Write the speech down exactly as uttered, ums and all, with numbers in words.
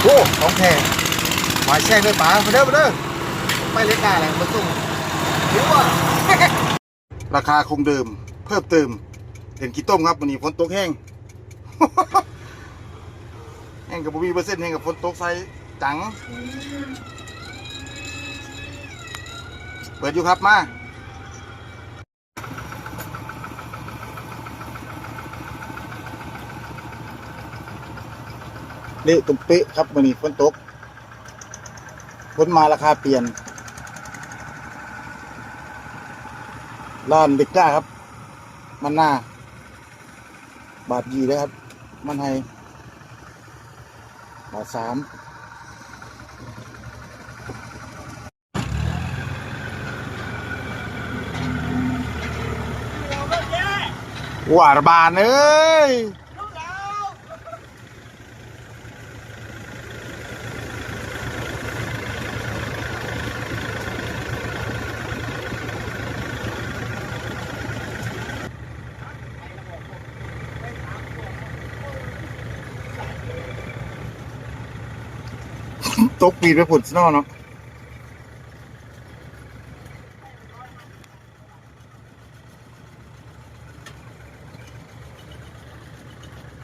โอ้ ของแท้ หวายแช่ด้วยปลา มาเด้อ มาเด้อ ไปเลยกาแหละ มาส่ง หิวอ่ะ ราคาคงเดิม เพิ่มเติม เป็นขี้ต้มครับ วันนี้ฝนตกแห้ง แห้งกับบ่มีเปอร์เซ็นต์ แห้งกับฝนตกใส่จัง เปิดอยู่ครับ มา เละตุ้มเป๊ะครับ วันนี้ฝนตก ฝนมาราคาเปลี่ยน ร้านเด็กจ้าครับ มันหน้า บาทยี่เลยครับ มันให้ บาทสาม หวานบานเอ้ย ตกปีนไปผุดเนาะ